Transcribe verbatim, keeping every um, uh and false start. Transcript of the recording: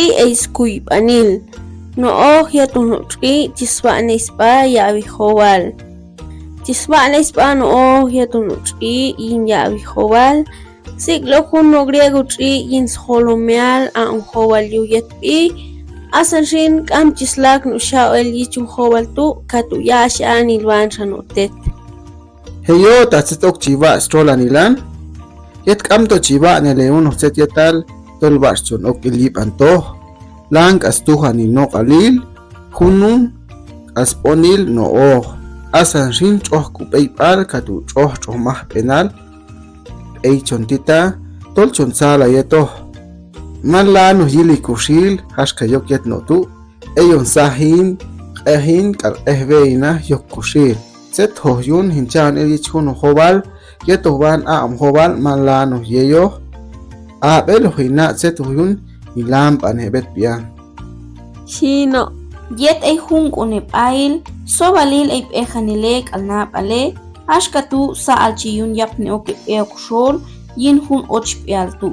Tshii ei skuipanil. Nooj yetunuchki chispaneispa yaawi jowal. Chispaneispa nooj yetunuchki yin yaawi jowal. Siklo jun no griego chii yin sjolomeal aun jowal yu yetpi. Asan shin kam chislak nu shaoel yichun jowal tu katu yashanil wan sha no tet. Jeyo ta tset ok chiva strolanilan. Yet kam to chiva ne le uno tset yetal tolbach chon ok ilipan to. Lang astuhani no kalil. Hunun asponil no o. Asan shin choh kupeipal katu choh choh mah penal. Ei chon tita tol chon sala yeto. Malanu yili kushil haska yok yet no tu. Eyon sahin ehin kal ehveina yok kushil. Tset hoyun hinchan el yich hunu jowal. Yeto wan a am jowal malanu yeyo. Abel hoina tset hoyun hilam pane bet pian. Sino yet ei hungkone pail sobalil ei pejanile kal na pale. Haska tu sa alchi yun yapne oke peok shol yin hun och pial tu.